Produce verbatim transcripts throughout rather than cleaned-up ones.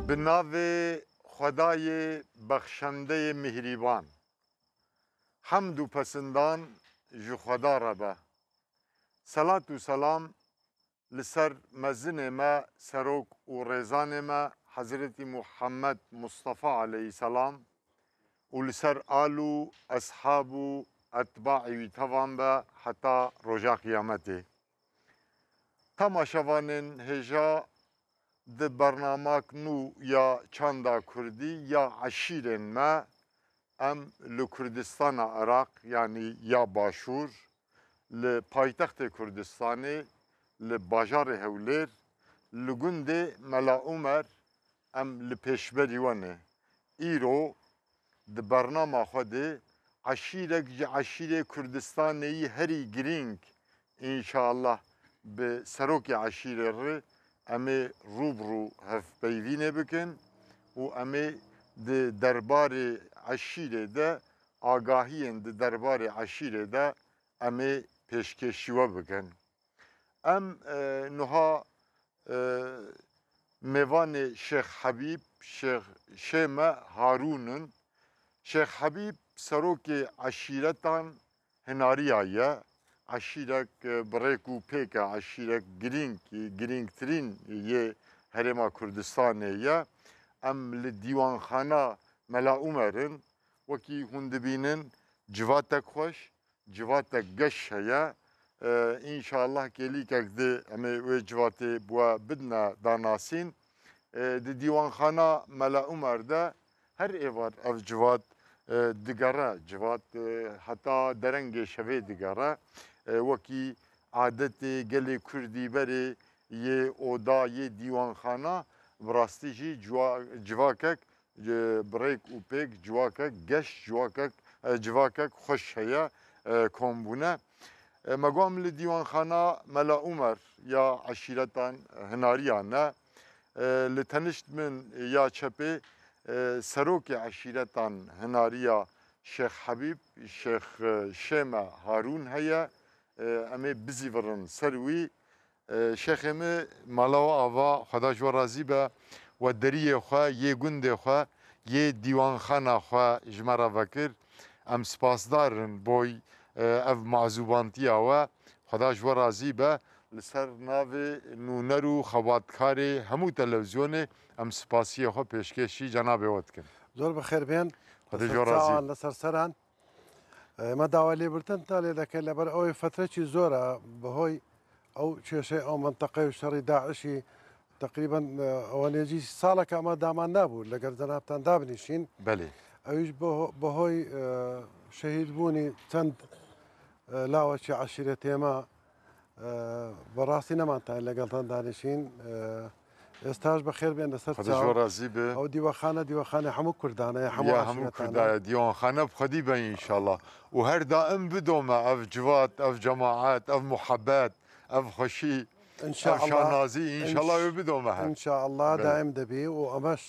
Bi navê Xwedayê Bexşendeyê Mihrîban. Hemd û pesindan ji Xweda re be. Selat û selam li ser mezinê me, serok û rêzanê me Hezretî Muhammed Mustafa aleyhisselam û li ser al û eshab û etbaî wî tevan be heta roja qiyametê. Temaşevanên hêja, di bernamak nû ya Çanda Kurdî ya eşîrên me, em li Kurdistana Iraq, yanî ya Başûr, li paytextê Kurdistanê, li bajarê Hewlêr, li gundê Mela Umer, em li pêşberî we ne. Îro di bernama xwe de eşîrek ji eşîrê Kurdistanê yî herî girîng, înşallah, bi serokê eşîrê re em ê rû bi rû hevpeyvînê bikin û em ê di derbarê eşîrê de agahiyên di derbarê eşîrê de em ê pêşkêşî we bikin. Em, e, nuha, e, mêvanê Şêx Hebîb, Şêx Şême Harûn in. Şêx Hebîb serokê eşîretan Hinariya ye. Eşîrek, e, bi rêk û pêk e, eşîrek girîng, girîngtirîn yê Herêma Kurdistanê ye. Em li dîwanxana Mela Umer in. Wekî hûn dibînin, civatek xweş, civatek geş heye. E, înşallah kêlîkek di em ê wê civatê bi we bidine danasîn. E, di dîwanxana Mela Umer de her êvar ev civat, e, digere. Civat, e, heta derengê şevê digere. E, wekî adetê gelê Kurdî berê yê oda, yê dîwanxana, bi rastî jî ciwa-, civakek e, bi rêk û pêk civakek geş, civakek, e, civakek xweş heye, e, kombûne. E, me got em li dîwanxana Mela Umer ya eşîretan Hinariya ne. E, li tenişt min ya çepê, e, serokê eşîretan Hinariya Şêx Hebîb, Şêx, e, Şême Harûn heye. E, em ê bizîvirin ser wî. E, şêxê min, mala we ava, Xweda ji we razî be, we deriyê xwe, yê gundê xwe, yê dîwanxana xwe ji me re vekir. Em spasdar in boy, e, ev mazûbantiya we. Xweda ji we razî be. Li ser navê nûner û xebatkarê hemû televîzyonê em spasiyê xwe pêşkêşî cenabê we dikin. Zor bi xêr bên. Xwedê ji we razî. Li ser çawan, li ser seran. ئێمە داوای لێبوردنتان لێ دەکەین، لەبەر ئەوەی فترەکی زۆرە بەهۆی ئەو کێشەی ئەو منتەقەی و شەڕی داعشی، تەقریبەن، ئەوە نێزیک ساڵێکە ئەمە دامان نابوو لەگەڵ جەنابتان دابنیشین. بەلێ. ئەویش بەهۆ-، بەهۆی، ئە، شەهیدبوونی چەند، ئە، لاوەکی عەشیرەتێمە، ئە، بەڕاستی نەمانتان لەگەڵتان دانیشین. ئە، ئێستاش بەخێر بێن لەسەر خۆتە چاو. ژۆ ڕازی بێ. ئەو دیوەخانە، دیوەخانە هەموو کوردانەیە، هەموو یا هەموو عەشیرەتانە. کوردایە، دیوانخانە بخەدی بە ئینشاڵڵا. و هەر دائم بدۆمە ئەڤ جوات، ئەڤ جەماعەت، ئەڤ محەبەت، ئەڤ خۆشی، ئەڤ ئینشاءالله. شانازی، ئینشاڵڵا ئینش-، وێ بدۆمە هەر. ئینشاءالله بەلێ. دائم دەبی و ئەمەش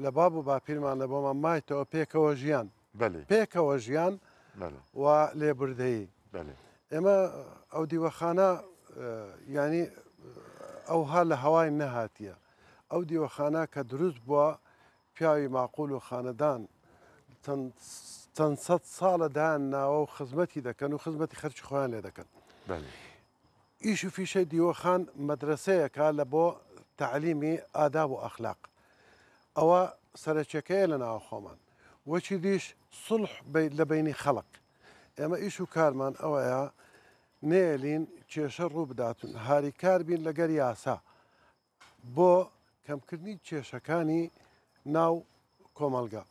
لە باب و باپیرمان لە بۆمان مایتەوە پێکەوە ژیان. بەلێ. پێکەوە ژیان بەلێ. و لێبوردەیی. بەلێ. ئێمە ئەو دیوەخانە، ئە، یعنی، ئەوها لە هەوای نەهاتیە. ئەو دیوەخانە کە دروست بووە، پیاوی ماقول و خانەدان چەند، چەند سەد ساڵە دایان ناوە و خزمەتی دەکەن و خزمەتی خەرکی خۆیان لێ دەکەن. بەلێ. ئیش و فیشەی دیوەخان مەدرسەیەکە لە بۆ تعلیمی ئاداب و ئەخلاق. ئەوە سەرەکیەکەیە لە ناوە خۆمان. وەکی دیش سڵح بەی-، لە بینی خەڵق. ئێمە ئیش و کارمان ئەوەیە نێلین کێشە ڕوو بداتون. هاریکار بین لەگەر یاسا. بۆ کەمکردنی کێشەکانی ناو کۆمەڵگا.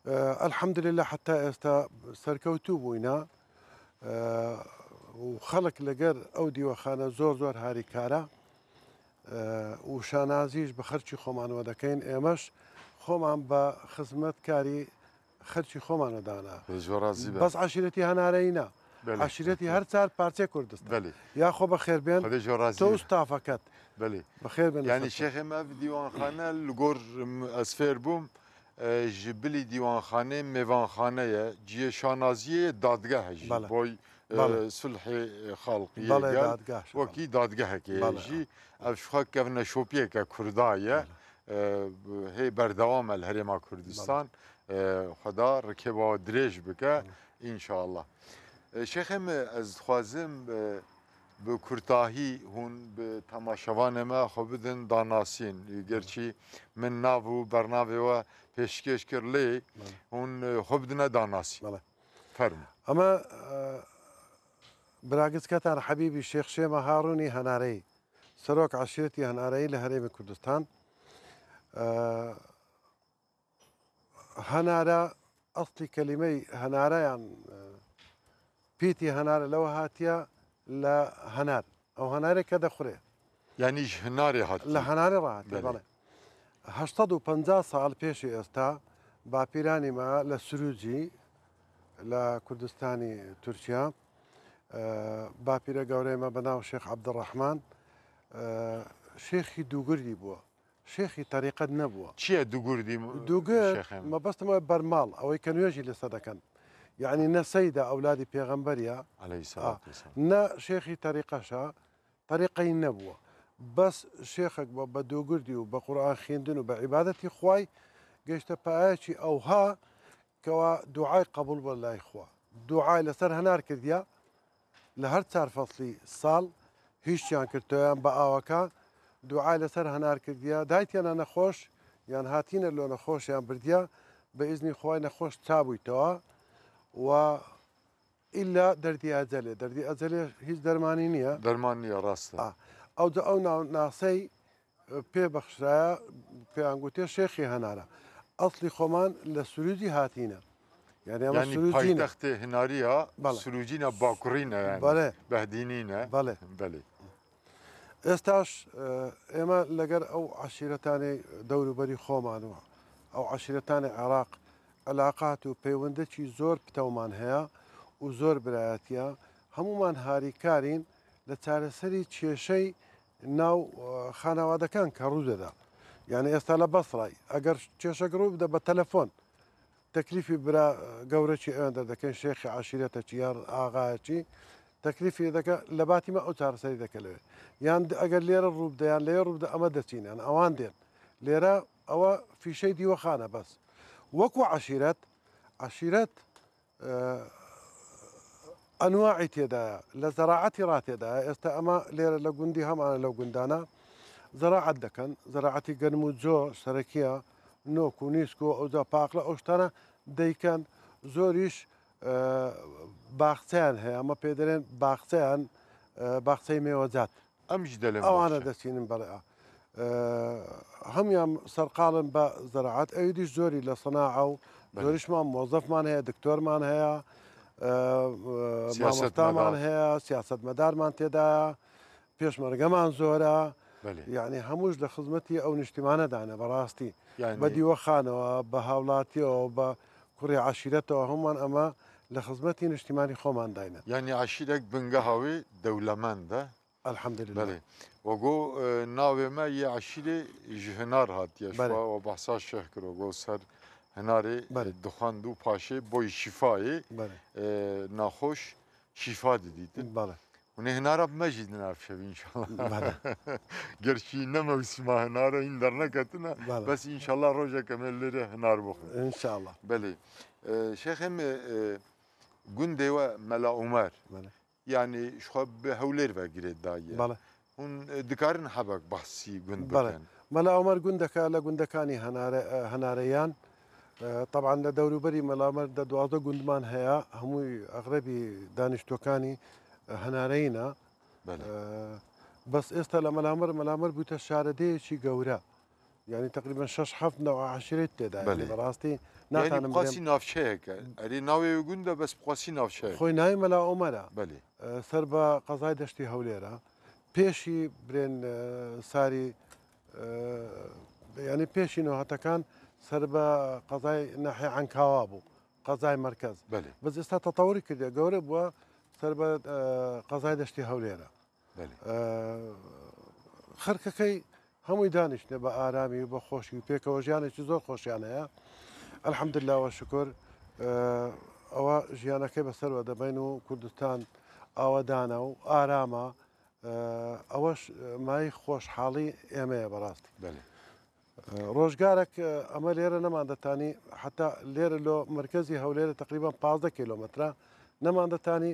ئە، ئەلحەمدوللە حتا ئێستا سەرکەوتوو بووینە، ئە، و خەڵک لەگەر ئەو دیوەخانە زۆر زۆر هاریکارە، ئە، و شانازیش بە خەرکی خۆمانەوە دەکەین. ئێمەش خۆمان بە خزمەتکاری خەرکی خۆمانە دانا. زۆر ڕازی بە. بەس عەشیرەتی هەنارەیی نا. بەلێ. عەشیرەتی هەر چار پارچەی کوردستان. بەلێ. یاخۆ بەخێر بێن. خودێ زۆر ڕازی تۆ بێ. و ستافەکەت. بەلێ. بەخێر بێن یعنی لەسەر شێخێ مە ئەڤ دیوانخانە لە گۆر م-، ئەسفێر بووم، ئە، ژ بلی دیوانخانە مێوانخانەیە، جیە شانازیە دادگە هەژی. بەڵێ. بۆی، ئە، بەڵێ. سلحێ خەڵقی بەڵێ، یەگەل دادگە شەڕ. وەکی دادگە هەکێ بەڵێ. ژی، ئەڤ شخە کەڤنە شۆپیەکە کوردایە. بەڵێ. e, hê berdewam e li Herêma Kurdistan. E, Xweda rikê we dirêj bike, înşallah. E, Şêxê min, ez dixwazim, e, bi kurtahî hûn bi temaşevanê me xwe bidin danasîn. Gerçî min nav û bernavê we pêşkêş kir, lê hûn, e, xwe bidine danasîn. Bele. Fermo. Ama, e, Biragizketan Hebîbî Şêx Şêma Harûnî Henareyî, serok eşîretî Henareyî li Herêmê Kurdistan. E, Henare, eslî kelîmeyî henare yan, e, pîtî henare lewe hatiye le hener. Ew henarê kede xurê. Yanî ji hinarê hatiye. Li henarê re hatiye, Belê. Bele. Heşt sed û penca sal pêşî êsta bapîranî me li Sirûcî, li Kurdistanî Tirkiye, e, bapîre gewreyê me bi nav Şêx Ebdirrehman, e, şêxî dûgirdî bû. Şêxî terîqet nebû. Çi ye dûgirdî m-, Dûgir, şêxê min? Mebestim ew bermal, ew ê ke nû jî li ser dekin. Yanî ne seyda ewladî pêxember ya. Aleyhisselatu vesselam. Ne şêxî terîqeşa, terîqeyî nebû. Bes şêxek be, be dûgirdî û be Qur'an xwendin û be îbadetî Xway, gêşte payekî ewha kewa duayê qebûl be lay Xwa. Duayê li ser henar kirdiya, li her çar feslî sal hîşyan kir toyan bi aweka, duayê li ser henar kirdiya, daytiyana nexweş, yan hatîne lo nexweş yan birdiya, bi îznî Xway nexweş çabûytewa, wa îlla derdî ecelê. Derdî ecelê hîç dermanî niye. Derman niye, rast e. A, ew de ew na-, nasey, e, pê bexşiraya, pê an gotiye Şêxî Henara. Eslî xweman li Sirûcî hatîne. Yanî, ema Yanî Sirûcî ne. Paytextê hinarî ya Bele. Sirûcî ne, bakurî ne yanî. Bele. Behdînî ne. Bele. Belê. Êstaş, e, ême leger ew eşîretanê dewrûberî xweman û ew eşîretanê Iraq elaqat û peywendekî zor pitewman heye û zor birayetiya. Hemûman harîkarîn li çareserî kêşey nav, e, xanewadekan ke rû dide. Yanî êsta li Besrayî, eger kêşek rû bide be telefon, teklîfî bira, e, gewrekî ew derdekin, şêxî eşîretekî yan axayekî, teklîfî deke, lebatî me ew çareserî deke lê. Yan di-, eger lêre rû bide, yan lêyê rû bide, eme deçîn, yan ewan dên. Lêre ewe fîşey dîwe xane bes. Wekû eşîret, eşîret, e, enwaî têda ye, li zeraetî ra têda ye. Êsta ema lêre li gundî hemane li gundana zeraet dekin. Zeraetî germ û co serekiya, nok û nîsk û ewca paqle ew ştana deyken. Zor îş, e, baxçeyan heye, ema pêderên baxçeyan, e, baxçeyê mêwecat. Em jî delên Ewana baxçe. Deçînin bere. E, hemûyan serqalin be zeraet. Ew dîş zorî li sinae û Belê. Zorîşman mozefman heye, doktorman heye, e, e, Siyasetmedar. Mamostaman heye, siyasetmedarman têda ye, pêşmergeman zor e. Belê. Yanî hemû ji li xizmetî ew niştîmane dane, bi rastî. Yanî Be dîwexanewa, be hawlatiyewa, be kurê eşîretewa, hemûman ema li xizmetî niştîmanî xweman dayne. Yanî eşîrek bingeha wê dewlemend e. Elhamdülillah. Belê. We got, e, navê me yê eşîrê ji hinar hatiye. Belê. Şifa we behsa şêx kir, we got ser hinarê, Belê. E, dixwend û paşê boy şîfayê, Belê. E, naxweş şîfa didîtin. Belê. Hûn ê hinara bi me jî dinavşevî înşallah. Belê. Gerçî ne mewsima hinara hîn derneketine, Belê. Bes înşallah rojek em ê lêrê hinar bixwin. Înşallah. Belê. E, şêxê min, e, gundê we Mela Omer. Belê. Yanî ji xwe bi Hewlêr ve girêdayî ye. Bele. Hûn, e, dikarin hebek behsî gund Bele. Bikin? Mela Omer gundeke li gundekanî Henare, e, Henareyan. E, teban li dewrûberî Mela Omer de duwazdeh gundman heye. Hemû exrebî daniştokanî, e, Henareyî ne. Bele. E, bes êsta li Mela Omer, Mela Omer bûte şaredeyekî gewre. Yanî teqrîben şeş heft newa eşîret tê de. Belê. Yanî bi rastî Yanî natanim bi qasî bêm- navçeyek e. Erê navê wê gund e, bes bi qasî navçeyek. Xwê nayê Mela Omer e. Belê. E, ser bi qezayê Deştî Hewlêr e. Pêşî birên, e, sarî, e, yanî pêşî nohatekan ser bi qezayê nahê Enkawa bû. Qezayê merkez. Belê. Bes êsta tetewirî kiriye, gewre bûye ser bi, e, qezayê Deştî Hewlêr e. Belê. Eee, xelkekey hemûy daniştine bi aramî û bi xweşî û pêkeve jiyanekî zor xweşiyan heye. Elhamdulillah we şukur. Eee, ewa jiyanekey bi ser we debeyn û Kurdistan awedan e û aram e. Eee, ewe ş-, mayî xweşhalî ême ye bi rastî. Belê. ڕۆژگارێک ئەمە لێرە نەماندەتانی، حتا لێرە لۆ مرکزی هەولێرە تقریبان پازدە کیلۆمەترە نەماندەتانی.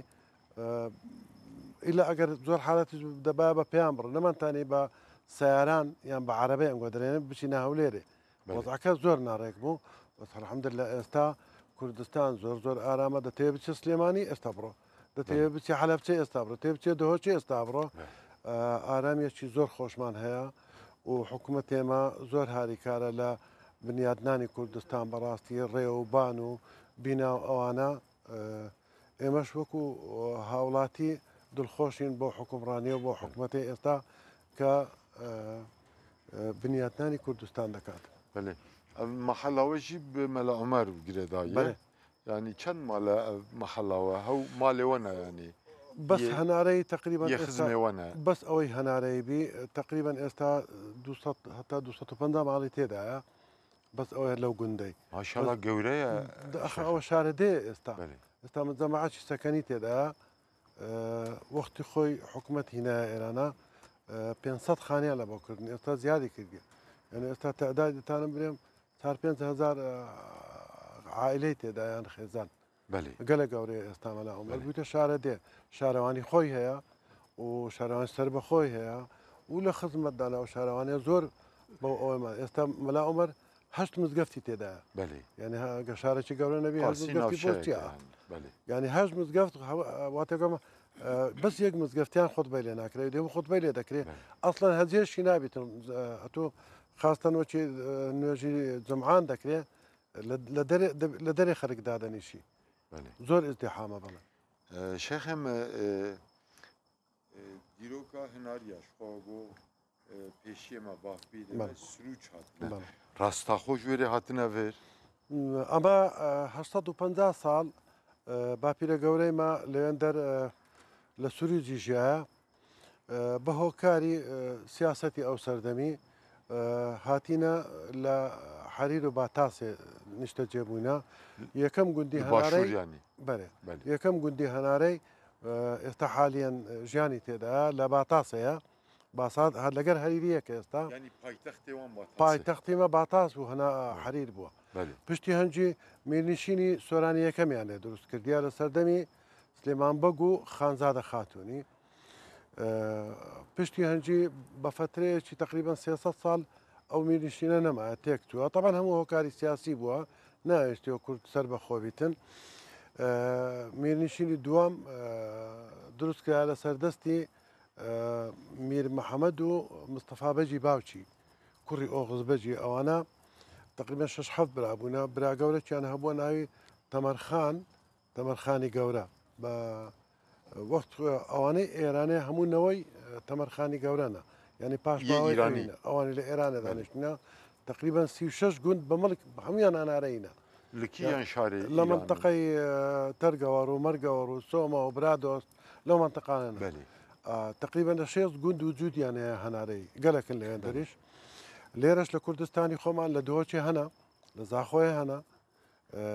ئیلا ئەگەر زۆر حالەتی دەبا بە پێیان بڕ نەمانتانی بە سیاران یان بە عەرەبەی ئەنگۆ دەرێنێ بچینە هەولێرێ. بەڵێ. وەزعەکە زۆر ناڕێک بوو. بەس الحمدلله ئێستا کوردستان زۆر زۆر ئارامە. دەتەوێ بچێ سلێمانی، ئێستا بڕۆ. دەتەوێ بەڵێ. بچێ حەلەبچە، ئێستا بڕۆ. دەتەوێ بچێ دهۆکێ، ئێستا بڕۆ. بەڵێ. ئە، ئارامیەکی زۆر خۆشمان هەیە و حکومەتێ مە زۆر هاریکارە لە بنیادنانی کوردستان بەڕاستی ڕێ و بان و بینا و ئەوانە. ئە، ئێمەش وەکو هاوڵاتی دڵخۆشین بۆ حکومڕانی و بۆ حکومەتی ئێستا کە، ئە، ئە، بنیاتنانی کوردستان دەکات. بەڵێ. ئەم مەحەلاوە ژی بە مەلا عومەر گرێدایە. بەڵێ. یعنی چەند ماڵە ئەم مەحەلاوە؟ هەو ماڵێ وەنە یعنی؟ بەس یە-، هەنارەی تقریباً یە ئێستا، خزمێ وەنە؟ بەس ئەوەی هەنارەی بی، تقریباً ئێستا دوو سەد هەتا دوو سەد و پەنجا ماڵی تێدایە. بەس ئەوەیە لەو گوندەی. ماشاءالله بەس گەورەیە ئەخە شێخ. ئەوە شارە دێ ئێستا. بەڵێ. ئێستا من جەماعەتی سەکەنی تێدا، ئە، وەختی خۆی حکومەت هینایە ئێرانە، ئە، پێنج سەد خانیان لە بۆ کردن. ئێستا زیادی کردی. یعنی ئێستا تەعدادی دەتانم برێم، چار پێنج هەزار، ئە، عائلەی تێدا یان خێزان. بەڵێ. گەلە گەورەیە ئێستا مەلا عومەر. بەڵێ. بوویتە شارە دێ. شارەوانی خۆی هەیە و شارەوانی سەر بە خۆی هەیە و لە خزمەتدانە و شارەوانیە زۆر بەو ئەوەمان. ئێستا مەلا عومەر هەشت مزگەفتی تێدایە. بەڵێ. یعنی هە-، گە شارێکی گەورە نەبی، هەشت قاسینا مزگەفتی بۆ شەیەکە چیە؟ هەن. بەڵێ. یعنی هەشت مزگەفت هەو-، واتە گەمە، ئە، بەس یەک مزگەفتیان خۆتبەی لێ ناکرێ، دێ خۆتبەی لێ دەکرێ. بەڵێ. ئەسڵەن هەزیەشی نابیتن، ئە، ئەتو خاستەن وەکی، ئە، نوێژی جمعان دەکرێ، لە، لە دەرێ، دە-، لە دەرێ خەرک دادەنیشی. بەڵێ. زۆر ئیزدیحامە، بەڵێ. ئە، شێخ ئێمە، ئە، ئە، دیرۆکا هناریاش خۆ بۆ، ئە، پێشیە مە باپیرێ بەڵێ. مە سروچ هاتنە. بەڵێ. ڕاستاخۆ جوێرێ هاتنە ڤێر؟ ئەمە، ئە، هەشت سەد و پەنجا ساڵ، ئە، باپیرە گەورەی مە لەوێن دەر، ئە، لە سروجی ژیایە. ئە، بە هۆکاری، ئە، سیاسەتی ئەو سەردەمی، ئە، هاتینە لە حەریر و باتاسێ نیشتە جێبووینە. یەکەم گوندی لە باشوور هەنارەی، یعنی؟ بەرێ. بەلێ. یەکەم گوندی هەنارەی، ئە، ئێستا حالیەن ژیانی تێدایە، لە باتاسەیە. باسات هەر لەگەر هەریریەکە ئێستا. یعنی پایتەختێ وان باتاسێ. پایتەختی مە باتاس بوو، هەنا بەلێ. حەریر بووە. بەلێ. پشتی هەنجی میرنشینی سۆرانی یەکەمیان لێ دروست کردیە لە سەردەمی سلێمان بەگ و خانزادە خاتوونی. ئە، پشتی هەنجی بە فەترەیەکی تەقریبەن سێ سەد ساڵ ئەو میرنشینە نەمایە، تێک چووە. تەبەن هەموو هۆکاری سیاسی بووە، نایشتیەوە کورد سەر بە خۆ بیتن. ئە، میرنشینی دووەم، ئە، دروست کرا لەسەر دەستی، ئە، میر محەممەد و مستەفا بەجی باوچی، کوڕی ئۆغز بەجی. ئەوانە تەقریبەن شەش حەفت برا بوونە. برا گەورەکیان هەبووە ناوی تەمەرخان، تەمەرخانی گەورە. بە وەخت ئەوانەی ئێرانێ هەموو نەوەی، ئە، تەمەرخانی گەورەنە. یعنی پاش یە باوەی ئیرانی. ئەوینە. ئەوانی لە ئێرانە بەلێ. دانیشتنە. تەقریبەن سی و شەش گوند بە مەڵک هەمویان ئەنارەینە. لە کی یان شارێ لە ئیران؟ منتەقەی، ئە، تەرگەوەڕ و مەرگەوەڕ و سۆمە و برادۆست لەو منتەقانە. بەلێ. ئە، تەقریبەن لە شێست گوند وجودیان هەیە هەنارەی. گەلەکن لەوێن بەلێ. دەریش. لێرەش لە کوردستانی خۆمان لە دهۆکێ هەنە، لە زاخۆیە هەنە. ئە،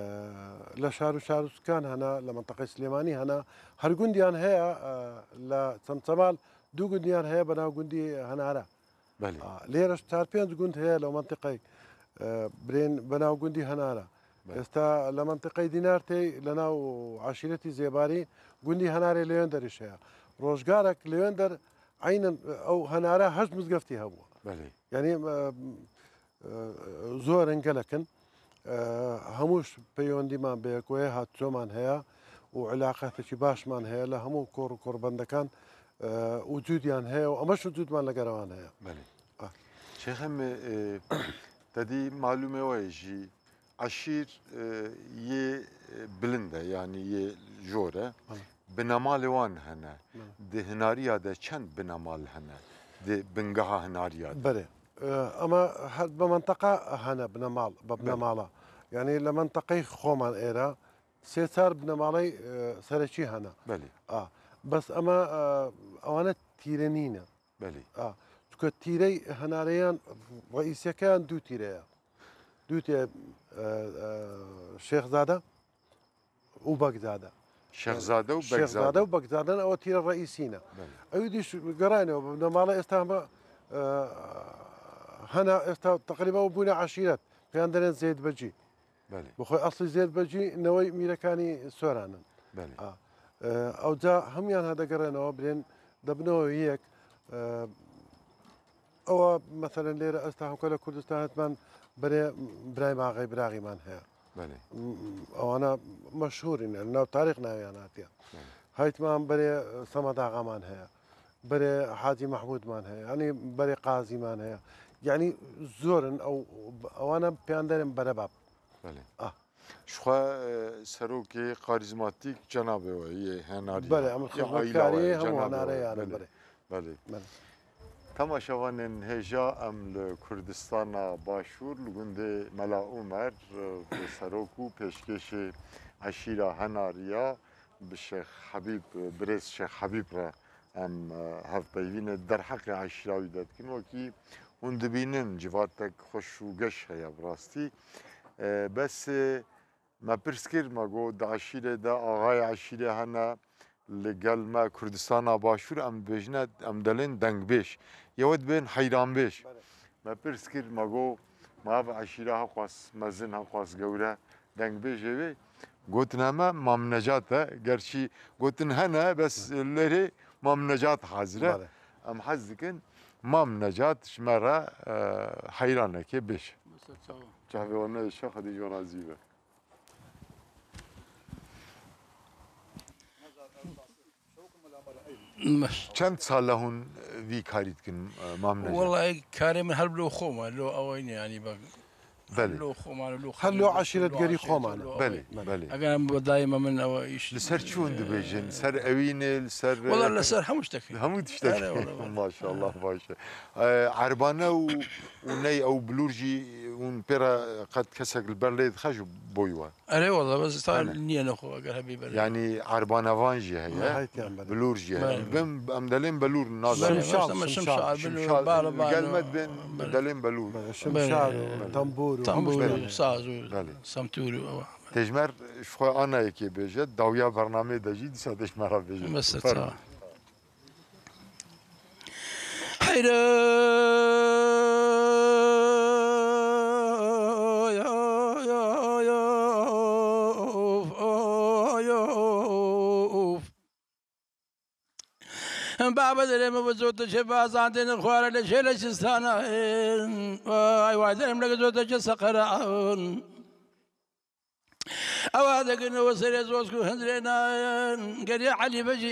لە شار و شارستان هەنا، لە منتەقەی سلێمانی هەنا، هەر گوندیان هەیە، ئە، لە چەمچەماڵ دوو گوندیان هەیە بە ناو گوندی هەنارە. بەلێ. ئە، لێرەش چار پێنج گوند هەیە لە منتەقەی، ئە، برێن بە ناو گوندی هەنارە. بەلێ. ئێستا لە منتەقەی دینار تێی لە ناو عەشیرەتی زێباری گوندی هەنارێ لەوێن دەریش هەیە. ڕۆژگارێک لەوێن دەر عینەن ئەو هەنارە هەشت مزگەفتی هەبووە. بەلێ. یعنی، ئە، ئە، زۆرن گەلەکن. ئە، هەمووش پەیوەندیمان بە یەکۆیە هاتوومان هەیە و علاقەتێکی باشمان هەیە لە هەموو کۆڕ و کۆڕبەندەکان، ئە، وجودیان هەیە و ئەمەش وجودمان لەگەرەوان هەیە. بەلێ. ئە. شێخ ئێمە، ئێ، تەدی معلومێ وەیە ژی عەشیر، ئێ، یێ، ئێ، بلندە، یعنی یێ جۆرە. بەڵێ. بنەماڵێ وان هەنە. بەڵێ. دی هناریە دە چەند بنەماڵ هەنە؟ دی بنگەها هناریە دە. بەرێ. ئە، ئەمە هەر بە منتەقە هەنە بنەماڵ، بە بەلێ. بنەماڵە. یعنی لە منتەقەی خۆمان ئێرە سێ چار بنەماڵەی، ئە، سەرەکی هەنە. بەلێ. ئا، بەس ئەمە، ئە، ئەوانە تیرە نینە. بەلێ. ئا، چونکە تیرەی هەنارەیان ڕئیسەکەیان دوو تیرەیە. دوو تیرە، ئە، ئە، شێخزادە و بەگزادە. شێخزادە و شێخزادە بەگزادە. و بەگزادەن ئەوە تیرە ڕئیسینە. بەلێ. ئەوی دیش گەڕانەوە بە بنەماڵە ئێستا هەمە، ئە، هەنا ئێستا تەقریبا و بوونە عەشیرەت، پێیان دەرێن زێدبەجی. بەێ بخۆی ئەسڵی زێدبەجی نەوەی میرەکانی سۆرانن. بەێ ئا، ئە، ئەوجا هەمویان هەدەگەڕێنەوە برێن دەبنەوە یەک. ئە، ئەوە مەسەلەن لێرە ئێستا هەمکە لە کوردستان هەتمان بەێ برای ماغی براغیمان هەیە. بەێ ئەوانە مەشهورین، ناو تاریخ ناویان هاتیە. هایتمان بەێ سەمەداغامان هەیە، بەێ حاجی مەحمودمان هەیە، ینی بەێ قازیمان هەیە. یعنی زۆرن ئەو، ئەوانە پێیان دەرێن بەرەباب. بەێ ئا. Şixwe e, serokê karîzmatîk cenabê we yê henarî. Belê, em xizmetkarê hemû henarê yan in, belê. Belê. Temaşevanên hêja, em li Kurdistana Başûr, li gundê Mela Omer, e, bi serok û pêşkêşê eşîra Henariya bi Şêx Hebîb, e, birêz Şêx Hebîb re em, e, hevpeyvînê derheqê eşîra wî de dikin. Wekî hûn dibînin, civatek xweş û geş heye bi rastî. E, bes, e, me pirs kir, me got, di eşîrê de axayê eşîrê hene, li gel me Kurdistana Başûr, em dibêjine, em delên dengbêj. Yewe dibên heyranbêj. Me pirs kir, me got, me ev eşîra heqwas mezin, heqwas gewre, dengbêjê wê? Gotin heme Mam Necat e. Gerçî gotin hene, bes lêrê Mam Necat hazir e. Em hez dikin Mam Necat ji me re, e, heyranekê bêje. Çavê wan neyê şa, Xwedê ji we razî be. Çend sal e hûn vî karî dikin, e, Mam Necat? Wellahî karê min her lo xwe ma, lo ew ne, yanî bak. Belê. Lo xwe ma, lo Her lo eşîretgerî xwe ma. Belê, belê. Eger em bi daîma min ew îş. Li ser çi hûn dibêjin? Li ser ewînê, li ser, Wela e, li ser hemû tiştekî. Hemû tiştekî. Erê, wela, wela. Maşallah, maşallah. E, erbane û, û ney ew bilûr jî hûn pê re qet kesek li ber lê dixe ji boy we? Erê wela, bes ta niye nexwe eger hebî ber. Yanî erbanevan jî heye, bilûr jî heye. Em dibên, em delên belûr, nazanin. Şimşal, şimşal, şimşal, bilûr, bala, bala. Gelme dibên, delên belûr. Şimşal û tembûr û tembûr û saz û semtûr û ewa. Têjmer ji xwe anayekê bêje, dawiya bernameyê de jî dîsa têjmera bêje. Bes, fermo. Heyre Baba derê min bi zotê çê bazandên xwara li şêle çistana. Ay vay derê min li zotê çê seqera. Ewa dikin û serê zozk û hindirê nan gerî Elî Bejî.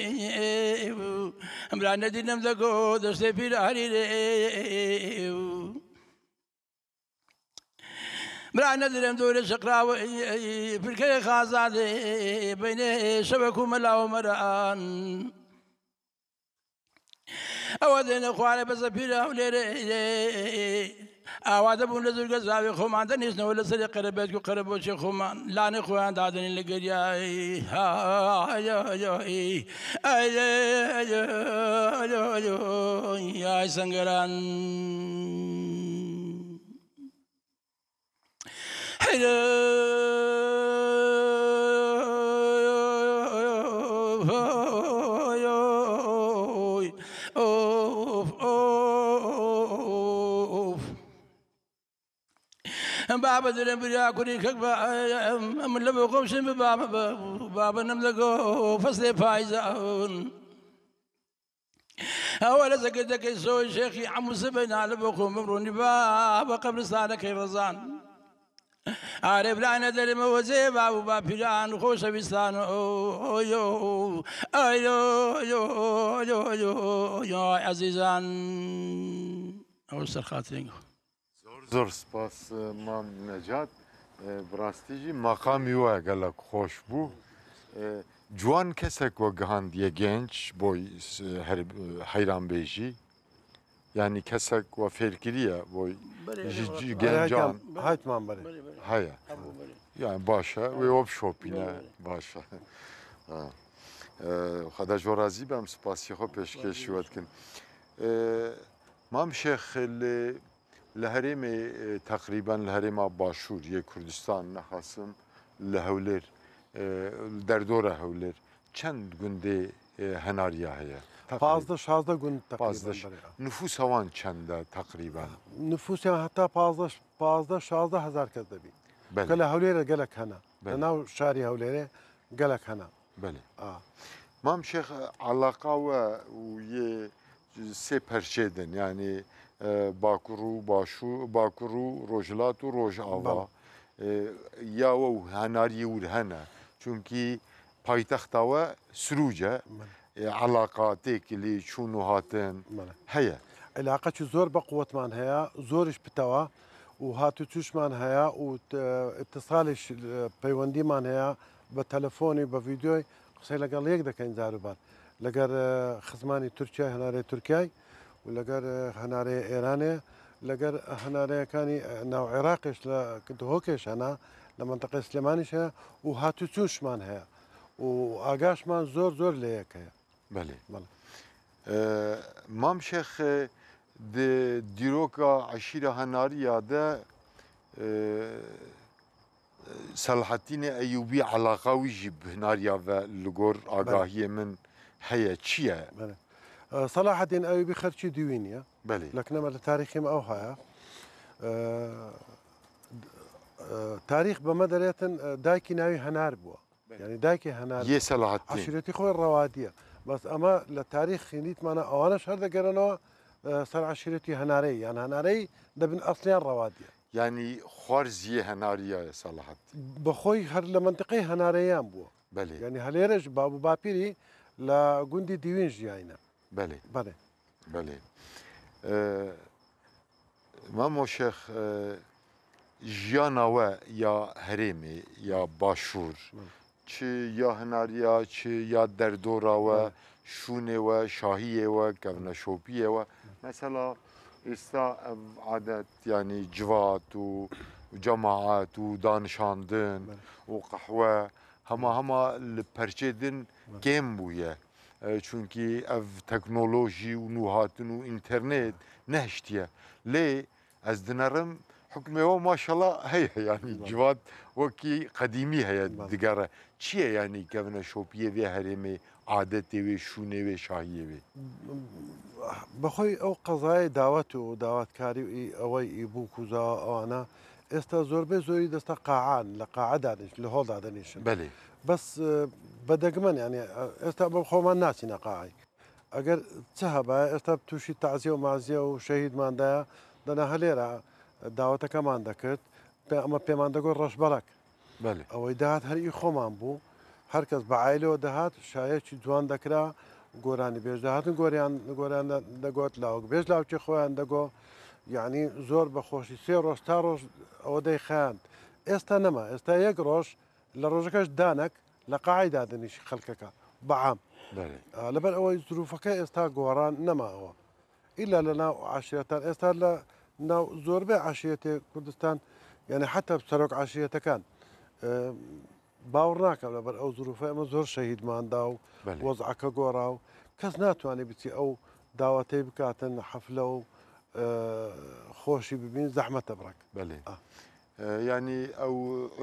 Emra nedînim de go destê pîr Elî rê. Bira nedirem dorê şiqra ve pirkeyê xazadê beynê şevek û mela û meran. Ewa dêne xwarê beze pîra û lêrê. Awa de bûn li zûrge zavê xwe man de nîsne û li serê qerebetk û qereboçê xwe man. Lanê xwe yan dadinê li geriyayê. Ay, ay, ay, ay, ay, ay, ay, ay, ay, ay, sengeran. Baba dilim bir ya kuri kek ba min li bo xwe şin bi baba, baba nem de go feslê payza. Ew e li zekirdekê soy şêxî Emû Sibê nalibo xwe Mimrûnî ba bi qebristanekê rizan. Arê bila ne derê me wezê ba û ba pîran xweşewîstan. Oyo, ayo, ayo, ayo, ayo, ayo, ay ezîzan. Ew ser xatirên xwe. Zor zor spas, e, Mam Necat. E, bi rastî jî maqamî we gelek xweş bû. E, ciwan kesek we gihandiye genç boy, e, her, e, heyranbêjî. Yanî kesek we fêr kiriye boy ji gencan. Haytman berê. Heye. Yani baş e, wê we bişopîne. Baş e. Ha. E, Xweda ji we razî be, em spasiya xwe pêşkêşî we dikin. E, Mam Şêx, li Li herêmê, e, teqrîben li herêma Başûr yê Kurdistan, nexasim li Hewlêr, e, li derdora Hewlêr çend gundê, e, henariya heye? Pazdeh şazdeh gund teqrîben. Pazdeh. Belê. Nüfûsa wan çend e teqrîben? Nüfûsiyan heta pazdeh, pazdeh şazdeh hezar kes debî. Belê. Ke li Hewlêrê gelek hene. Belê. Li nav şarî Hewlêrê gelek hene. Belê. A. Mam Şêx, alaqa we û yê sê perçê din, yanî, e, Bakur û Başû-, Bakur û Rojhilat û Rojava, Belê. e, ya we û henariyê wir hene. Çunkî paytexta we Sirûc e. Belê. E, alaqa, têkilî, çûn û hatin Belê. heye. Alaqa çi zor bi quwetman heye, zor iş bitewa û hatûçûşman heye û t-, îtisalîş, e, peywendîman heye bi telefonî, bi vîdeoyê. Qisey leger yek dekeyn car û bar. Leger, e, xizmanî Tirkiyeyê, hinarê Tirkiyeyê û leger, e, hinarê Êranê, leger hinarêyekanî, e, nav Iraqê ji li Dihokê ji hene, li mintiqê Silêmanî ji hene û hatûçûşman heye û agaşman zor zor lê yek heye. Belê. Belê. E, Mam Şêx, e, di dîroka eşîra Henariya de, e, Selahattînê Eyûbî, alaqa wî jî bi hinariya ve li gor Belê. agahiyê min heye. Çi ye? Belê. E, Selahaddîn Eyûbî xerçî dîwîn ye. Belê. Lekneme li tarîxê me ew haya. E, e, tarîx bi me derêtin, e, dayikî navî Henar bû. Belê. Yanî dayikê Henar Yê Selahattîn. Eşîretî xwe Rewadiye. Bes ema li tarîx xînîtmana ewana şer degerenwa, e, ser eşîretî Henareyî. Yanî Henareyî dibin esliyan Rewadiye. Yanî xwarziyê Henariya ye Selahattîn. Bi xwe her li mentiqeyê Henareyan bû. Belê. Yanî Helêre ji bab û bapîrî li gundî Dîwîn jiyayne. Belê. Belê. Belê. Ee, Mamo Şêx, e, jiyana we ya herêmê, ya Başûr, Hı. çi ya hinariya, çi ya derdora we, Hı. şûnê we, şahiyê we, kevneşopiyê we. Hı. Mesela, êsta ev adet, yanî civat û, û cemaet û danişandin Hı. û qehwe, hema hema li perçê din Hı. kêm bûye. E, çunkî ev teknolojî û nûhatin û înternet nehiştiye. Lê ez dinerim, hukmê we maşallah heye, yanî Belê. civat wekî qedîmî heye, Belê. digere. Çi ye yanî kevneşopiyê vê herêmê, adetê wê, şûnê wê, şahiyê wê? Bi xwe ew qezayê dawet û dawetkarî û î-, ewey î bûk û za ewana, êsta zorbê zorî desta qaean, li qae danîş-, li hol dadenîşin. Belê. Bes, e, bi degmen, yanî, e, êsta bi xweman nasîne qaey. Eger çi hebe, êsta tûşî taziye û maziye û şehîdman de, dana Helêra, e, dawetekeman dekird, pê-, ema pêman degot reşbelek. Belê. Ewey dihat her î xweman bû. Her kes bi aîlewe dihat, şayekî ciwan dekira, goranî bêj dihatin, goriyan, goriyan de, degot lawik bêj lawikê xweyan dego. Yanî zor bi xweşî sê roj, çar roj ewe dey xeyand. Êsta nema. Êsta yek roj, li rojeke ji danek, li qaey dadinîşî xelkeke. Bi am. Belê. A, li ber ewe zirûfeke êsta goran nema ewe. Îlla li nav eşîretan, êsta li nav zorbê eşîretê Kurdistan, yanî heta serok eşîretekan, e, bawer nakim, li ber ew zirûfê me zor şehîdman da û Belê. wez'eke gora û kes natwanî biçî ew dawetê bikatin, hefle û, e, xweşî bibîn, zehmet e birek. Belê. Ah. E, yanî ew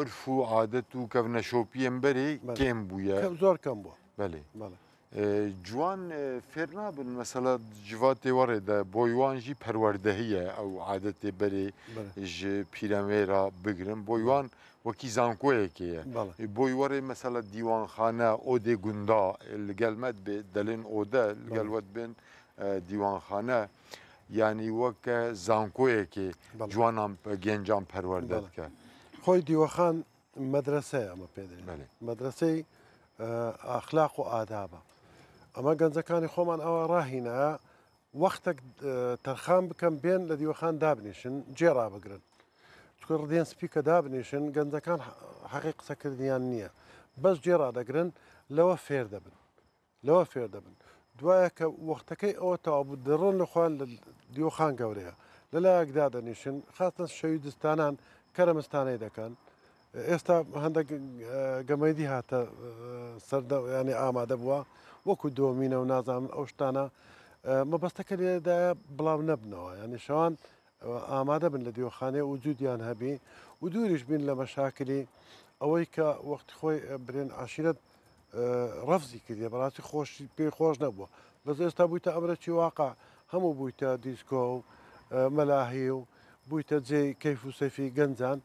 urf û adet û kevneşopiyên berê Belê. kêm bûye. Ke-, zor kem bû. Belê. Belê. E, ciwan, e, fêr nabin, mesela civatê we rê de boy wan jî perwerdehî ye, ew adetê berê Belê. ji pîremêra bigirin. Boy Belê. wan wekî zankoyekê ye. Belê. E, boy we rê mesela dîwanxane, odê gunda, e, li gel me dibê, delên ode li gel Belê. we dibên, e, dîwanxane. Yanî weke zankoyekê Belê. ciwanan, e, gencan perwerde Belê. dike. Xwey dîwaxan medrese ye, me pê dê. Belê. Medreseyê, e, axlaq û adab e. Ema gencekanê xweman ewa rahîne, wextek, e, terxan bikin, bên li dîwaxan dabnîşin, cê rabigirin. Çunke ridên spî ke dabnîşin, gencekan he-, heqê qisekiriniyan niye. Bes cê radegirin, lewe fêr debin. Lewe fêr debin. Duwaye ke wextekey ew tewa bû, dirin li xwe li dîwaxan gewre ye. Li layek dadenîşin, xasten şewî distanan, keremistanê dekan. Êsta hindek, e, gemeydî hate, e, ser de, yanî amade bûwa. Wekû domîne û nazanin ew ştana, e, mebesteke lê daye bilav nebinawa. Yanî şewan, e, amade bin li dîwaxanê û cûdiyan hebî. Û dûrî ji bîn li meşakilî, ewey ke wextî xwe, e, birên eşîret e, refzî kiriye. Bi rastî xweş, pê xweş nebû. Bes êsta bûyte emrekî waqe, hemû bûyte dîsko û, e, melahî û bûyte cê keyf û seyfî gencan.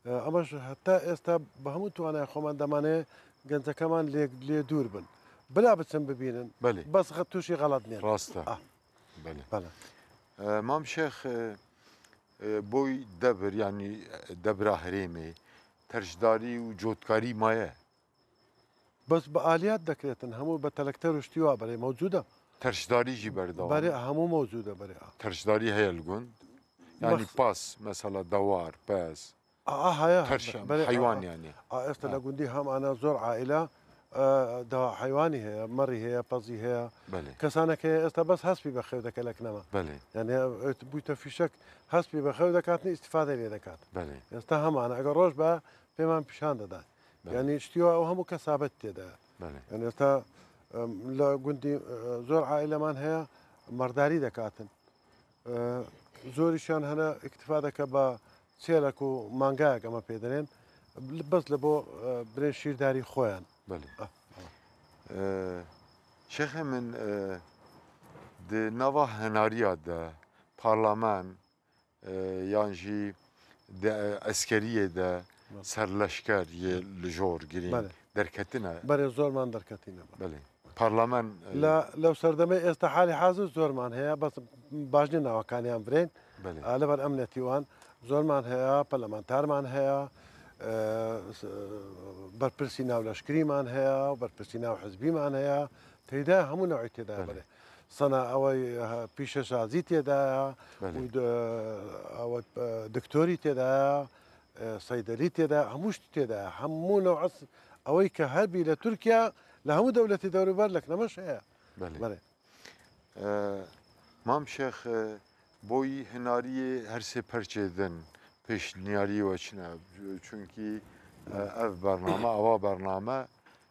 E, ema ji heta êsta bi hemû toanaya xwe me demanê gencekeman lê, lê dûr bin. Bila biçin bibînin. Belê. Bes xe-, tûşî xelet nêbin. Rast e. Ah. Belê. Belê. E, Mam Şêx, e, e, boy debir, yanî, e, debra herêmê, terşdarî û cotkarî maye? Bes bi aliyat dekretin, hemû bi telekter û ştî wa berê mewcûd e. Terşdarî jî berdewam e. Berê, hemû mewcûd e berê. Terşdarî heye li gund. Yanî Mex- pas, mesela dewar, pez, A, a, haya, terşem, berê, heywan a, a. Yanî. A, esta Ha. li gundî hem ana zor aîla, e, da heywanî heye, merî heye, pezî heye. Belê. Kesanek heye, esta bes hespî be xew deke lek nema. Belê. Yanî, e, bûyte fîşek, hespî be xew dekatin, îstîfade lê dekat. Belê. Esta hem ana, eger roj be, pê me pîşan dede. Belê. Yanî, ştiyo ew hemû kesabet tê de. Belê. Yanî, esta, em, li gundî, e, zor aîleman heye, merdarî dekatin. E, zorîşan hene îktîfa deke ba çêlek û mangayek eme pê derên. Bes li bo, e, birên şîrdarî xwe yan. Belê. Ah. E, Şêxê min, e, di nava henariya de, parlamen, e, yan jî di, e, eskeriyê de Belê. serleşker yê li jor girîng Belê. derketine. Belê, zorman derketine. Belê. Parlamen, e, La, lew serdemê êsta halî hazir zorman heye, bes baş nî navakaniyan virên. Belê. A, li ber emnetî wan zorman heye, parlamenterman heye, e, s-, berpirsî navleşkirîman heye, berpirsî nav hizbîman heye. Teyde hemû newî têde Belê. belê. Sana ew ê, e, pîşeşazî têde ye, Belê. û d-, ew ê, e, doktorî têde ye, e, seydelî têde ye, hemû ştî têde ye. Hemû newî s-, ew ê ke her bî li Tirkiye, li hemû dewletê dewrûber leknemeş heye. Belê. Belê. E, Mam Şêx, e, boyî hinariyê her sê perçê din pêşniyariyê we çi ne? Çunkî, e, ev bername, ava bername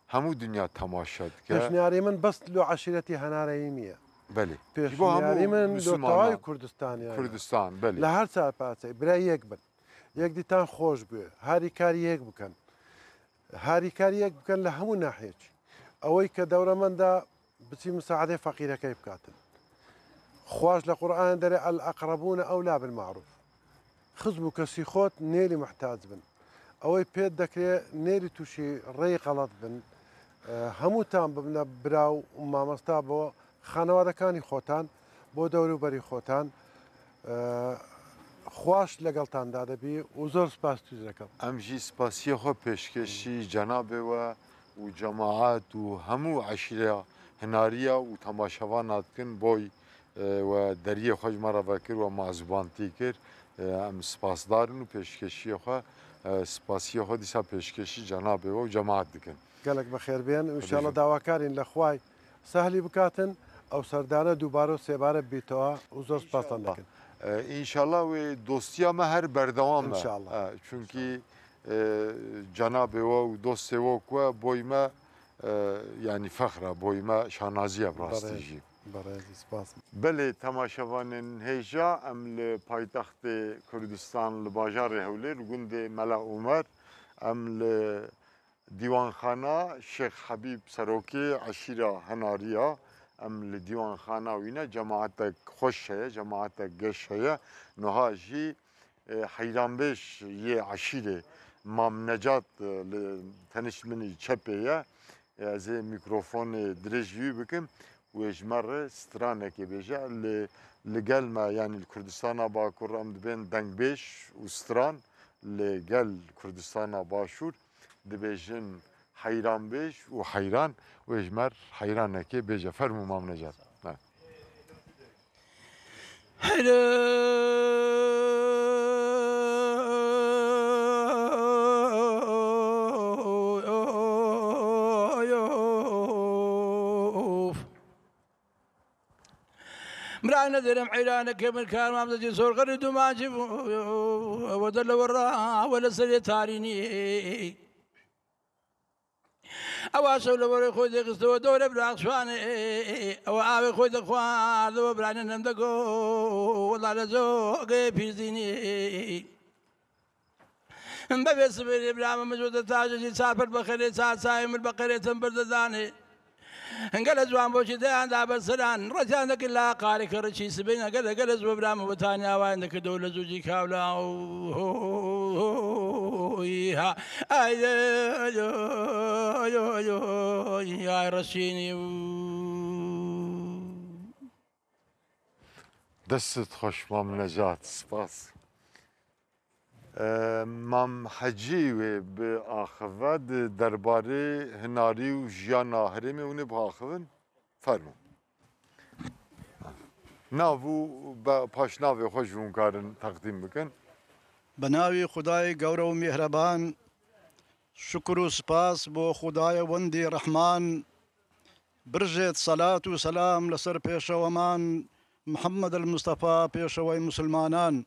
hemû dinya temaşe dike. Pêşniyarî min bes lo eşîretî henareyî niye. Belê. Ji bo hemû Pêşniyarî min lo Misilmanan. tawayî Kurdistan yani. Kurdistan, belê. Li her çar parçeyê bire yek bin. Yek dîtan xweş bûye. Harîkarî yek bikin. Harîkariyek bikin li hemû nahiyekî. Ew ê ke dewremend e, biçî misaedê feqîrekey bikatin. Xwaş li Qur'anê derê, "El-eqrebûne ewlâ bil-ma'rûf." Xizm û kesî xot nêrî muhtac bin. Ew ê pê dekirê nêrî tûşî rêyî xelet bin. E, hemûtan bibine bira û mamesta bo xanewadekanî xotan, bo dewrûberî xotan, e, xwaş legeltan dadebî û zor spas tu dikim. Em jî spasiyê xwe pêşkêşî cenabê we û cemaet û hemû eşîreya hinariya û temaşevana dikin, boy, e, we deriyê xwe ji me re vekir, we mazûbantî kir. E, em spasdar in û pêşkêşiyê xwe, e, spasiyê xwe dîsa pêşkêşî cenabê we û cemaet dikin. Gelek bi xêr bên. Înşallah dawakarîn li Xway sehlî bikatin, ew serdane dubare û sêbare bîtewa û zor spasan dikin. E, înşallah wê dostiya me her berdewam be. Înşallah. E, çunkî, e, cenabê we û dostê we ku we boy me, e, yanî fexr e, boy me şanazî ye bi rastî jî. Berêz, spas. Belê, temaşevanên hêja, em li paytextê Kurdistan, li bajarê Hewlêr, gundê Mela Omer, em li Dîwanxana Şêx Hebîb Serokê eşîra Henariya, em li dîwanxana wî ne, cemaetek xweş heye, cemaetek geş heye. Niha jî, e, heyranbêj yê eşîrê Mam Necat, e, li tenişt min î çepê ye. E, ez ê mîkrofonê dirêj wî bikim. Wê ji me re stranekê bêje. Li, li gel me, yanî li Kurdistana Bakur em dibên dengbêj û stran, li gel Kurdistana Başûr dibêjin heyranbêj û heyran, wê ji me re heyranekê bêje. Fermû Mam Necat. Ha. Birayne derim heyranekê min karmam de sorgeri dumancı. Ve de lewra ve le serê tarînî. Ewa şew li werê xwe dixistê we dore biraxşanê. Ewa avê xwe dixwardê we birayne nem de go. Wela le zogê pîrzînî. Bevê sibêrê bira min, min jû di taje jî çar pir bi xêrê, çar çayê min bi xêrê tim bir didanê. Gelek ciwan boşî deyan da ber seran, retiyan de kila qarê kir çî sibêne, gelek, gelek ji bira min witaniya wan de ki dewle zû jî kawla. Oy, ha. Ay, ay, ay, ay, ay, ay, ay, resînî. Dest xweş, Mam Necat, spas. E, Mam Hecî wê biaxive di derbarê hinarî û jiyana herêmê hûn ê biaxivin? Fermo. Nav û be-, paşnavê xwe ji hûn karin teqdîm bikin. Bi navê Xwedayê gewre û mêhreban, şukir û spas bo Xwedayê wendî Rehman, birjêt selat û selam li ser pêşeweman Mihemed el Mistefa, pêşewey misilmanan.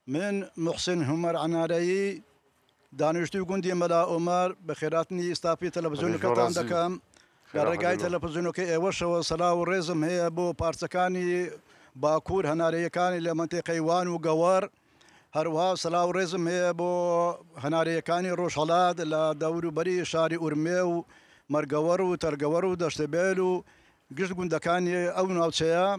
Min Muhsin Humer Enareyî, daniştû gundî Mela Omer, bi xêrhatinî stafî televîzyoneke tan dekem. Li regayî televîzyoneke êwe şewe selav û rêzim heye bo parçekanî Bakur, henarêyekanî li mintîqeyê Wan û Gewar. Her wiha selav û rêzim heye bo henarêyekanî Rojhelat li dewr û berî şarî Urmê û Mergewer û Tergewer û Deştê Bêl û gişt gundekanî ew navçeya.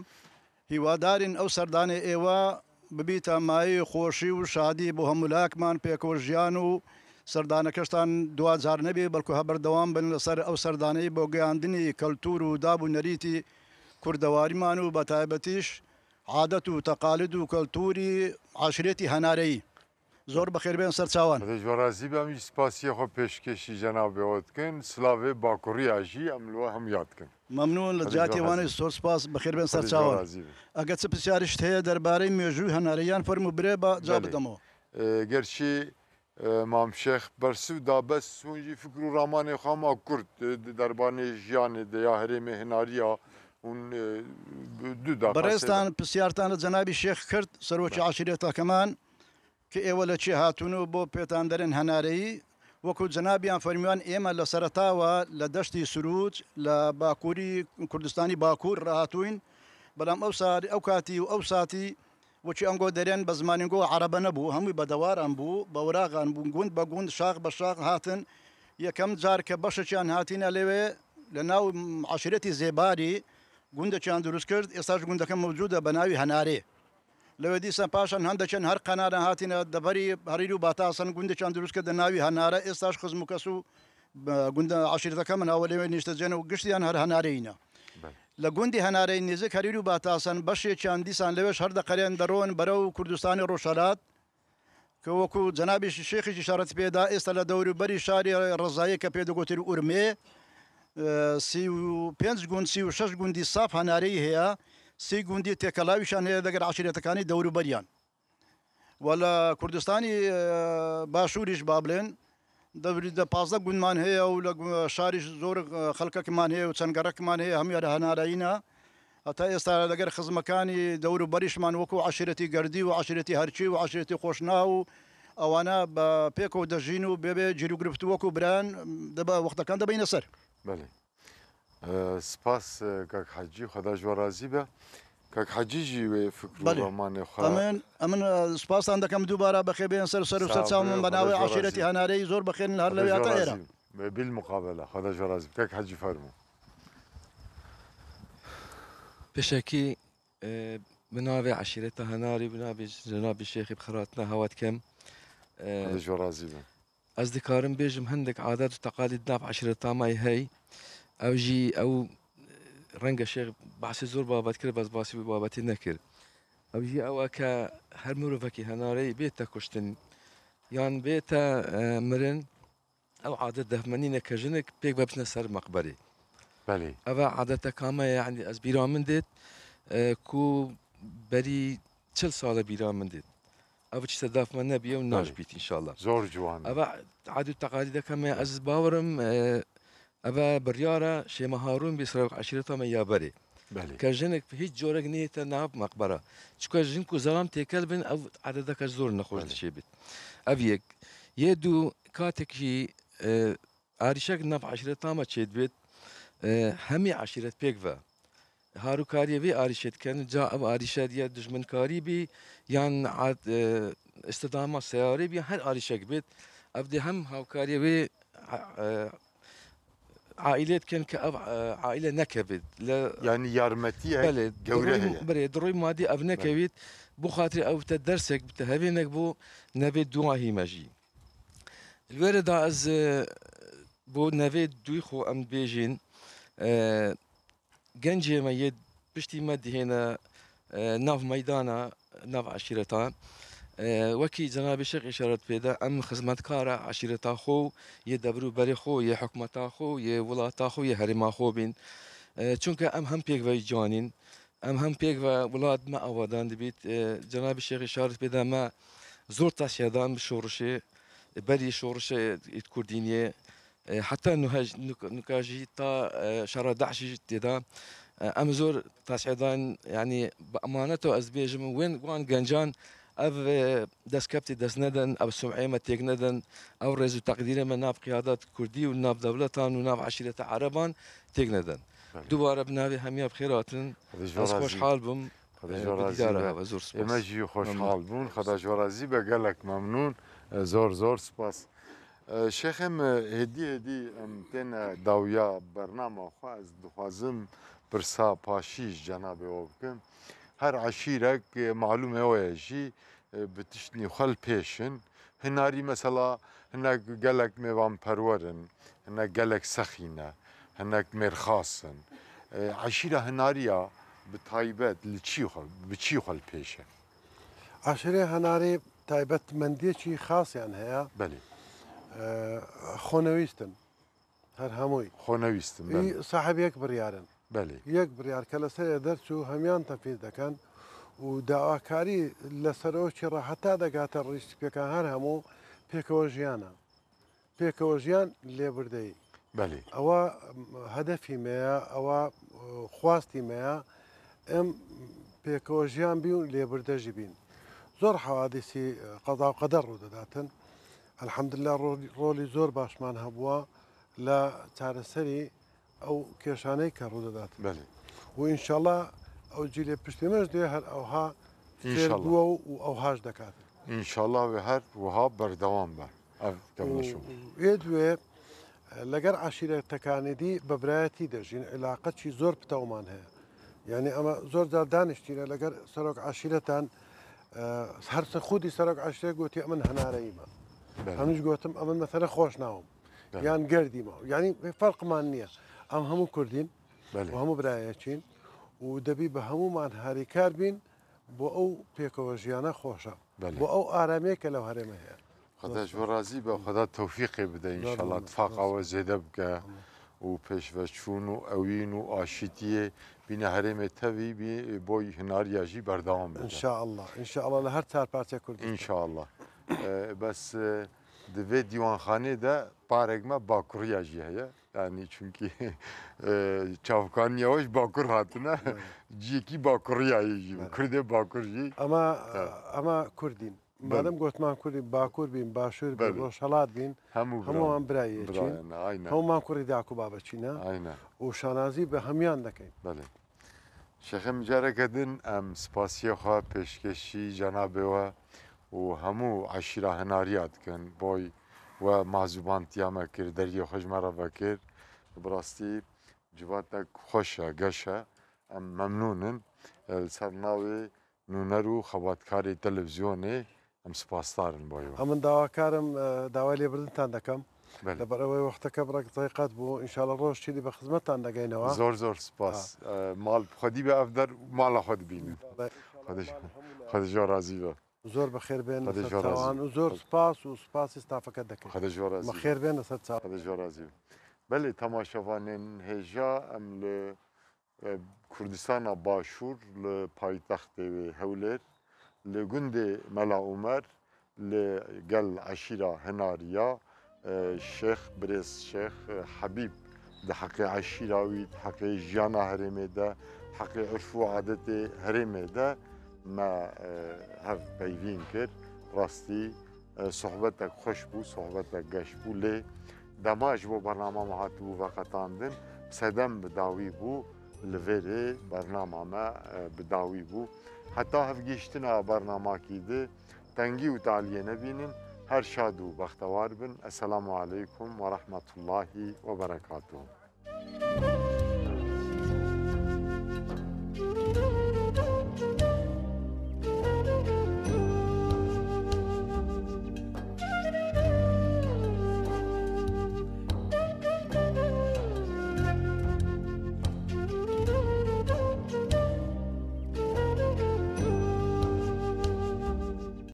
Hîwadarîn ew serdanê êwa bibîte mayeyê xweşî û şadî bo hemû layekman pêkor jiyan û serdanekiştan dua car nebî, belku hevberdewam bin li ser ew serdaneyî bo geyandinî keltûr û dab û nerîtî kurdewarîman û bi taybetîş adet û teqalid û keltûrî eşîretî Henareyî. Zor bi xêr bên ser çawan. Xwedê ji we razî be, em jî spasiya xwe pêşkêşî cenabê we dikin. Silavê Bakuriya jî em li we hemûya dikin. Memnûn, li Xwedê ji we cihatiya wan razî be. Zor spas, bi xêr bên ser Xwedê ji we çawan. Razî be. Eger çi pirsyarîş heye derbarê mêjû henarêyan fermû birê ba ca Belê. Bidemo. E, gerçî, e, Mam Şêx bersiv da, bes hûn jî fikr û ramanê xwe ma kurt, e, di derbarê jiyanê de ya herêmê hinariya hûn, e, du daqiqe Birêztan, pisyartan li cenabî Şêx Kirt, serokê Belê. Eşîreta Keman, ki êwe li çi hatûn û bo pêtanderên henareyî, wekû cenabiyan fermîyan ême li sereta we li deştî Sirûc, li bakurî Kurdistanî Bakur re hatûyn. Belam ew sar-, ew katî û ew satî wekî ango derên bi zimanîngo erebe nebû, hemû bi dewaran bû, bi wiraxan bû, gund be gund, şax be şax hatin. Yekem car ke beşekiyan hatîne lê wê li nav eşîretî Zêbarî gundekiyan dirust kir, êsta ji gundeke mewcûd e bi navî Henarê. Lewê dîsa paşan hendekin her qenaran hatine deverî Herîr û Batasan, gundekan dirust kir di navî Henare, êsta ji xizm û kes û, e, gunda eşîreteke min a welê wê niştecên û giştiyan her Henareyî ne. Belê. Li gundî Henareyî nêzik Herîr û Batasan beşêkan dîsan lewê ji her deqerên deron berew Kurdistanê Rojhelat, ke wekû cenabê Şêxî jî îşaret pê da, êsta li dewr û berî şarê Rezayê ke pê digotin Urmê, e, sî û pênc gund, sî û şeş gundî saf Henareyî heye, sî gundî têkela wîşan heye deger eşîretekanî dewr û beriyan. Wela Kurdistanî, e, Başûrî ji ba bilên, dewrî de pazdeh gundman heye û li gu-, şarî ji zor, e, xelkekman heye û çend gerekman heye, hemû ya Henareyî ne. Heta êsta leger xizmekanî dewr û berîşman wekû eşîretî Gerdî û eşîretî Herçî û eşîretî Xoşna û ewana be pêk û dejîn û bê bê cîr û giriftu wekû biran de be wextekan de beyne ser. Belê. Ee, spas, e, kak Hecî, Xweda ji we razî be. Kak Hecî jî wê fikr û Belê. Ramanê xwe Em in, em in, e, spastan dekem dubara bixê bên ser, ser û ser Sağ çawan ol, min be Xweda navê ji we razî eşîretî be. Henareyî zor bixêrin her Xweda lewê ji we heta razî êra. Be. Bil muqabele. Xweda ji we razî be. Kak Hecî fermo. Pêşekî, e, bi navê eşîreta Henarî, bi navê cenabê Şêxê bi xêr hatina hewa dikem. E, Xwedê ji we razî be. Ez dikarim bêjim hindek adet û teqalîd nav eşîreta me hey. Ew jî ew, e, renge Şêx behsê zor babet kir, bes basî wî babetê nekir. Ew jî ew e ke her mirovekî Henareyî bête kuştin yan bête, e, mirin, ew adet dehmenîne ke jinik pêk ve biçine ser meqberê. Belê. Ev e adeteka me ye, yanî ez bîra min dêt, e, ku berî çil sal e bîra min dêt. Ev çi sedaf me nebiye û Belê. Naş bît înşallah. Zor ciwan e. Ev e adû teqalîdeke me ye, Belê. Ez bawerim, e, ev e biryara Şêma Harûn bî serok eşîreta me ya berê. Belê. Ke jinik hîç corek nihête nav meqbera. Çuka jin ku zelam têkel bin, ev adeteke zor nexweş Belê. Dişê bit. Ev yek. Yê dû, katekî, e, arîşek nav eşîreta me çêdibêt, e, hemî eşîret pêk ve harûkariyê vê arîşê dikin, ca ev arîşe diye dijminkarî bî, yan ad-, e, îstidama seyarê bî, her alîşek bêt, ev dê hem hawkariyê wê, e, e, aîlê dikin ke ev, e, aîle nekevê. Le- Yanî yarmetiyek Belê, gewre di rûy, heye. Belê, di rûy madî ev Belê. Nekevît, bo xatirê ew te dersek, bi te hevênek bo nevê duahî me jî. Li wê re da ez, e, bo nevê dûyî xwe em dibêjin, e, gencê me yê piştî me dihêne, e, nav meydana, nav eşîreta. E, wekî cenabê Şêx îşaret pê de, em xizmetkara eşîreta xwe, yê devrûberê xwe, yê hikûmeta xwe, yê welata xwe, yê herêma xwe bîn. E, çunke em hem pêk ve canîn, em hem pêk ve welat me avadan dibît. E, cenabê Şêx îşaret pê de me zor teshiye dan bi şorişê, berî şorişê Kurdîniyê, E, heta nuhej-, nuk-, nuka jî ta, e, şera DAIŞ jî tê de, e, em zor teshiye dan, yanî bi emaneto ez bêjim, wên, wan gencan ev, e, destkeftî dest nedin, ev sum'eyê me têk nedin, ev rêz û teqdîrê me nav qiyadet kurdî û nav dewletan û nav eşîreta ereban têk nedin. Belê. Dubare bi navê hemiya bi xêr hatin. Xwedê ji we Ez razî. Xweşhal bûm. Xwedê ji we razî be. Ê me jî xweşhal bûn. Xwedê ji we razî be, gelek memnûn. E, zor, zor spas. E, Şêxê me, hêdî hêdî em têne dawiya bernama xwe. Ez dixwazim pirsa paşî ji cenabê we bikim. Her eşîrek, e, malûmê we ye jî, e, bi tiştnî xwe li pêş in. Hinarî mesela hinek gelek mêvanperwer in, hinek gelek sexî ne, hinek mêrxas in. E, eşîra hinariya bi taybet li çî xwe, bi çî xwe li pêş e? Eşîrê hinarî taybetmendiyekî xasiyan heye. Belê. E, xwenewîst in. Her hemûyî. Xwenewîst in, belê. Î sahib yek biryar in. Belê. Yek biryar ke li ser derçû hemiyan tenfîz dekin û dawakarî li serokê re heta degate rîştîpêkan her hemû pêkewejiyan e. Pêkewejiyan lêbirdeyî. Belê. Ewa, em, hedefî me ye, ewa, e, xwastî me ye. Em pêkewejiyan bîn û lêbirde jî bîn. Zor hewadîsî, e, qeza û qeder rû didatin. Elhamdulillah, rol-, rolî zor başman hebûwa li çareserî ew kêşaneyê ke rû didatin. Belê. Û înşallah ew cîlê piştê me jî dê her ewha fêr bûwe û ewha jî dekatin. Înşallah wê her wiha berdewam be. Ev kevneşo. Û, û ê duê, e, leger eşîretekanê dî bi birayetî de jîn îlaqetî zor bi tewman heye. Yanî ema zor car daniştîne leger serok eşîretan, e, her se xwedî serok eşîret gotiye, "Min hinareyî me." Belê. Em jî gotim, "Em mesela xweş nawim." Belê. Yan gerdî me. Yanî ferqman niye. Em hemû Kurdîn. Belê. Û hemû birayekîn. Û debî bi hemûman harîkar bîn. Bo ew pêkevejiyane xweş e. Belê. Bo ew aramiyê ke lew herêmê heye. Xweda ji we razî be, Xweda tewfîqê bide înşallah. Tifaqa we zêde bike û pêşveçûn û ewîn û aşîtiyê bîne herêmê tevî, bî boy hinariya jî berdewam bike. Înşallah, înşallah li her çar parçe Kurdistan. Înşallah. E, bes, e, di vê dîwanxanê de parek me bakuriya jî heye. Yanî çunkî, e, çavkanî ya we ji Bakur hatine. Evet. Ciyekî Bakuriya yê jî. Evet. Kurdê Bakur jî. Ama, Evet. Ama Kurdîn. Belê. Madem gotiman Kurdîn, Bakur bîn, Başûr bîn, Belê. Rojhelat bîn, Hemû hemû bira-, wan birayê çîn. Birayê ne, aynen. Hemû wan kurî dako baba çîne. Aynen. Û şanazî bi hemiyan dekeyn. Belê. Şêxê min careke din em spasiya xwe pêşkêşî cenabê we û hemû eşîra Hinariya dikin. Boy we mazûbantiya me kir, deriyê xwe ji me re vekir. Bi rastî civatek xweş e, geş e. Em memnûn in. Li ser navê nûner û xebatkarê televîzyonê em spasdar in boy we. Em, min dawakar im, e, daway lêbirdintan dekem. Belê. Li ber ewê wexteke bi rek deqîqet bû. Înşallah roj çîdî bi xizmetan degeynewa. Zor zor spas. Ha. E, mal bi xwedî be ev der, mala xwe dibînin. Înşallah, înşallah. Xwedê ji, mal hemû Xwedê ji we razî be. Zor bi xêr bên li ser çawan û zor spas û spasî stafeke dekin. Xwedê ji we razî be. Me xêr bên li ser çawan. Xwedê ji we razî be. Belê, temaşevanên hêja, em li e, Kurdistana Başûr, li paytextê wê Hewlêr, li gundê Mela Omer, li gel eşîra Hinariya, e, Şêx, birêz Şêx, e, Hebîb di heqê eşîra wî, di heqê jiyana herêmê de, heqê urf û adetê herêmê de me, e, hev peyvîn kir. Rastî, e, sohbetek xweş bû, sohbetek geş bû, lê dema ji bo bernama me hatibû veqetandin, sedem bi dawî bû, li vêrê bernama me, e, bi dawî bû. Heta hevgihiştina bernamakî di tengî û taliyê nebînin. Her şad û bextewar bin. Esselamu aleykum ve rahmetullahi ve berekatuhu.